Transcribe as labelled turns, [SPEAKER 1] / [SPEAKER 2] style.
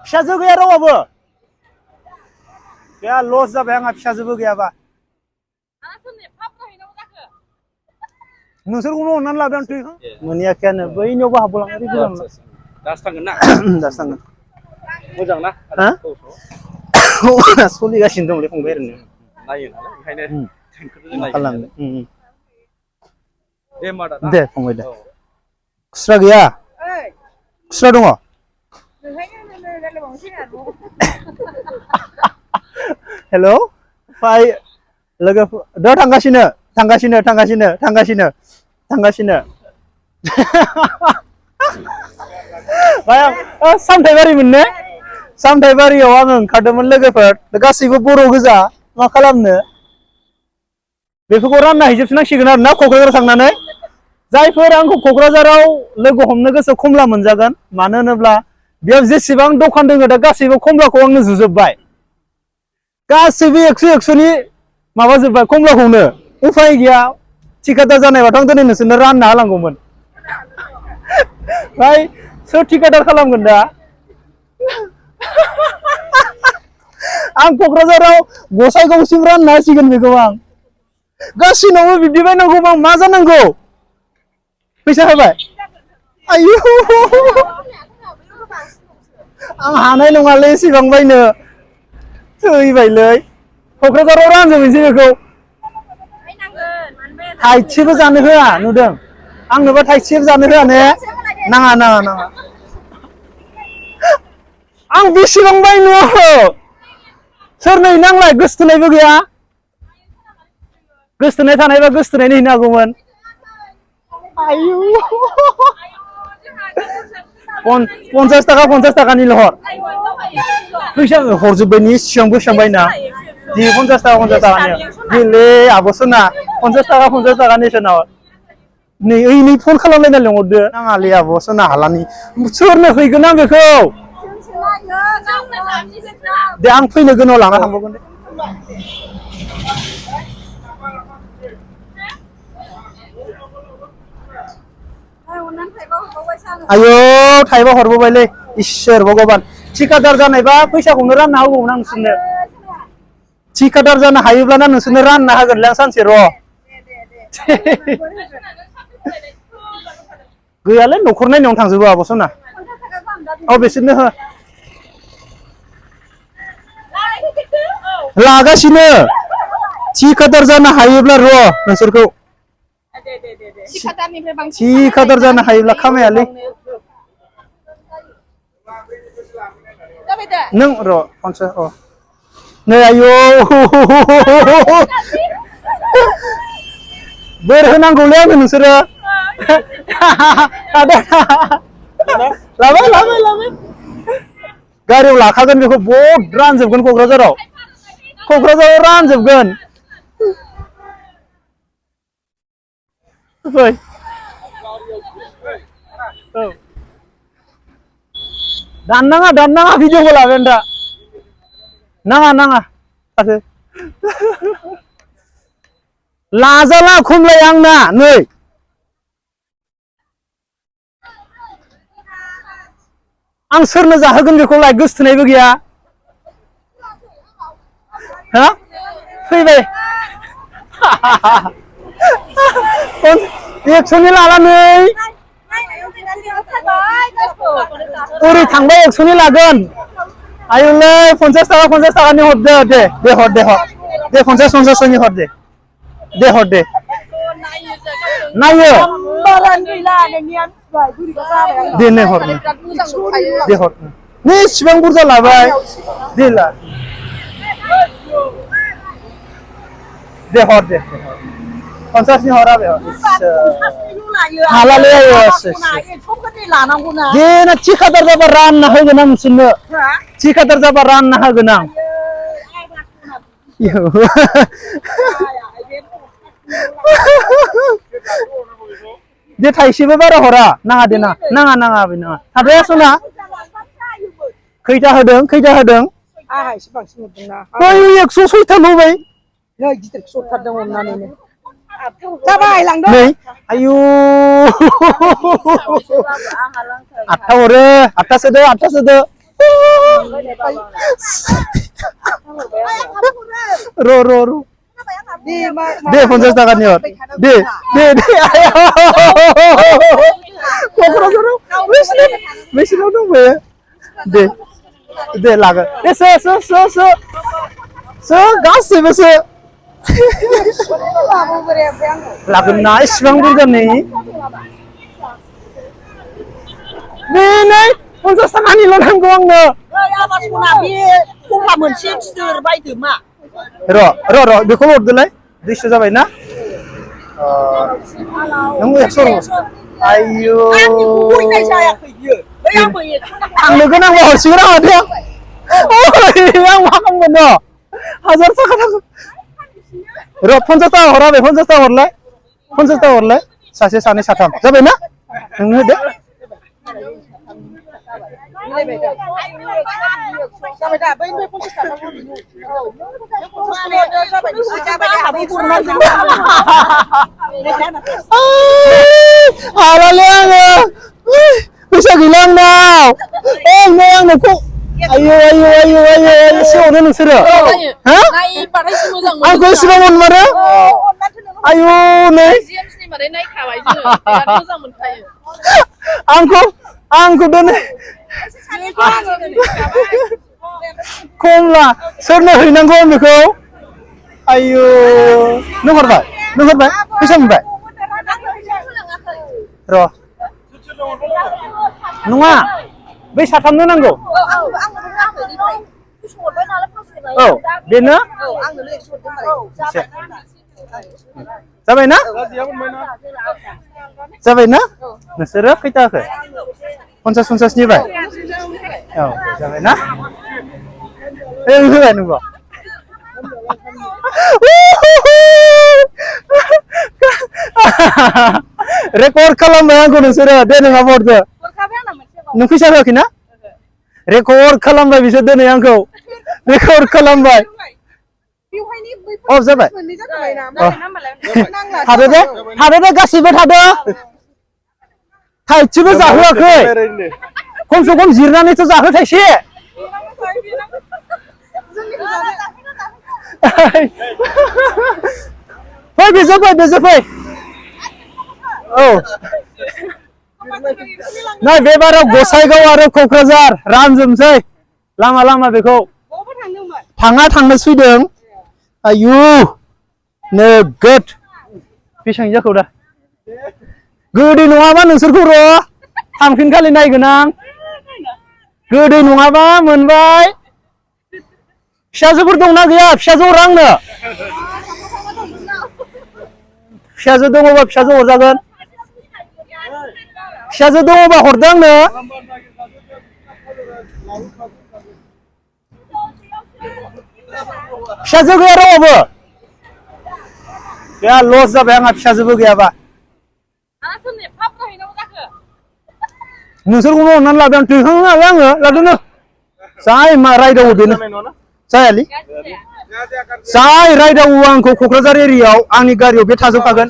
[SPEAKER 1] फिसाजो गैया रावाबो गैया लस जाबाय आंहा फिसाजोबो गैयाबा नोंसोरखौनो अननानै लादों आं मोनैयाखैयानो बैनियावबो हाबलांनो गोजान
[SPEAKER 2] दासो थांगोन ना
[SPEAKER 1] दासो थांगोन
[SPEAKER 2] मोजां ना
[SPEAKER 1] सोलिगासिनो दंलै फंबाय ओरैनो
[SPEAKER 2] नायो नालाय ओंखायनो
[SPEAKER 1] मा खालामनो
[SPEAKER 2] दे होमबा दादा
[SPEAKER 1] दे फंबाय दे खुस्रा गैया खुस्रा दङ हेल' फाय लोगोफोर दा थांगासिनो सामथायबारिमोन ने सामथायबारियाव आङो ओंखारदोंमोन लोगोफोर गासैबो बर' गोजा मा खालामनो बेफोरखौ रानना हैजोबनांसिगोन आरो ना क'क्राझाराव थांनानै जायफोर आंखौ क'क्राझाराव लोगो हमनो गोसो खमला मोनजागोन मानो होनोब्ला बेयाव जेसेबां दखान दङ दा गासैबो खमलाखौ आंनो जुजोबबाय गासैबो 100 माबाजोबबाय खमलाखौनो उफाय गैया थिकादार जानायबाथ' आं दिनै नोंसोरनो रानना होलांगौमोन ओमफ्राय सोर थिकादार खालामगोन दा आं क'क्राझाराव गसाइगावसिम रानना होसिगोन बेखौ आं गासैनावबो बिब्दि बायनांगौ आं मा जानांगौ फैसा होबाय आयु आं हानाय नङालै एसेबां बायनो थैबायलै क'क्राझाराव रानजोबनोसै बेखौ थाइसेबो जानो होआ नुदों आंनोबा थाइसेबो जानो होआ ने नाङा आं बेसेबां बायनो सोरनो नांलाय गोसथोनायबो गैया गोसथोनाय थानायबा गोसथोनायनो हैनो हागौमोन आयु 50 थाखानिल' हर फैसा हरजोब्बायनि सिगां बेसेबां बायना दि 50 थाखानि दिलै आब'सोना 50 थाखानिसो नामा नै ओइनै फन खालामलायना लिंहरदो नाङालै आब'सोना हालानि सोरनो हैगोन आं बेखौ दे आं फैनो गोनाव लाना थांबावगोन दे आयौ थाइबा हरबावबायलै इसोर भगबान थिकादार जानायबा फैसाखौनो रानना होगौमोन आं नोंसोरनो थिकादार जानो हायोब्लाना नोंसोरनो रानना होगोनलै आं सानसे र' गैयालै न'खर नायनायावनो थांजोबो आब'सोना बिसोरनो हो लागासिनो थिकादार जानो हायोब्ला र' नोंसोरखौ थिकादार जानो हायोब्ला खामायालै नों र' 50 नै आयौ बोर होनांगौलै आंनो नोंसोरो लाबाय गारियाव लाखागोन बेखौ बहुद रानजोबगोन क'क्राझाराव रानजोबगोन फै दाननाङा भिडिअ'बो लागोन दा नाङा लाजाला खमलाया आंना नै आं सोरनो जाहोगोन बेखौलाय गोसथोनायबो गैया हा फैबाय 100नि लाला नै ओरै थांबाय 100नि लागोन आयुलै 50 थाखानि हरदो दे हर दे 50 हर दे नायो दे नै हर नै इसिबां बुरजा लाबाय दे ला दे हर 50नि हरा बे हालालै आयो दे ना थिकादार जाबा रानना होगोन आं नोंसोरनो थिकादार जाबा रानना होगोन आं दे थाइसेबो बारा हरा नाङा दे नाङा थाबाय आसना खैथा होदों 106थाल' होबाय नै गिदिरखौ हरथारदों अननानैनो जाबाय लांदो नै आयु 8 हरो 8 सोदो र' दे 50 थाखानि हर दे क'क्राझाराव बेसेनाव दंबायो दे लागोन दे सो गासैबो सो लागोन ना इसिबां बुरजानि नै 50 थाखानिल' नांगौ आंनो र' बेखौ हरदोलाय 200 जाबाय ना नों 100 आयौ थांनो गोनांबा हरसिगोन आं माथो आं मा खालामगोन न' 1000 थाखा नांगौ र' 50 थाखा हरा बे 50 थाखा हरलाय 50 थाखा हरलाय सासे सानै साथाम जाबाय ना नोंनो होदो हालालै आङो फैसा गैला आंनाव नै आंनो आयौ एसे हरो नोंसोरो आंखौ एसेबां अनमारो आयौ नै आंखौ दोनै खमला सोरनो हैनांगौ बेखौ आयौ नों हरबाय फैसा मोनबाय र' नङा बै साथामनो नांगौ औ बेनो जाबाय ना नोंसोरो खैथा होखो 50 निबाय औ जाबाय ना होबाय नंगौ रेकर्ड खालामबाय आंखौ नोंसोरो दे नोंहाबो हरदो नों फैसा होआखै ना रेकर्ड खालामबाय बिसोर दिनै आंखौ रेकर्ड खालामबाय जाबाय थादो दे गासिबो थादो थाइसेबो जाहोआखै खमसे खम जिरनानैथ' जाहो थाइसे फै बेजों फै औ नै बे बाराव गसाइगाव आरो क'क्राझार रानजोबनोसै लामा बेखौ थांनो फैदों आयु नोगोद बेसेबां जाखो दा गोदै नङाबा नोंसोरखौ र' थांफिनखालि नायगोन आं गोदै नङाबा मोनबाय फिसाजोफोर दंना गैया फिसाजो हर आंनो फिसाजो दङबा फिसाजो हरजागोन फिसाजो दङबा हरदो आंनो फिसाजो गैया रावबो गैया लस जाबाय आंहा फिसाजोबो गैयाबा नोंसोरखौनो अननानै लादों दैखांनो नालाय आङो लादोंनो जाय मा रायदावो बेनो जायालै जाय रायदावो आंखौ क'क्राझार एरियायाव आंनि गारियाव बे थाजोबखागोन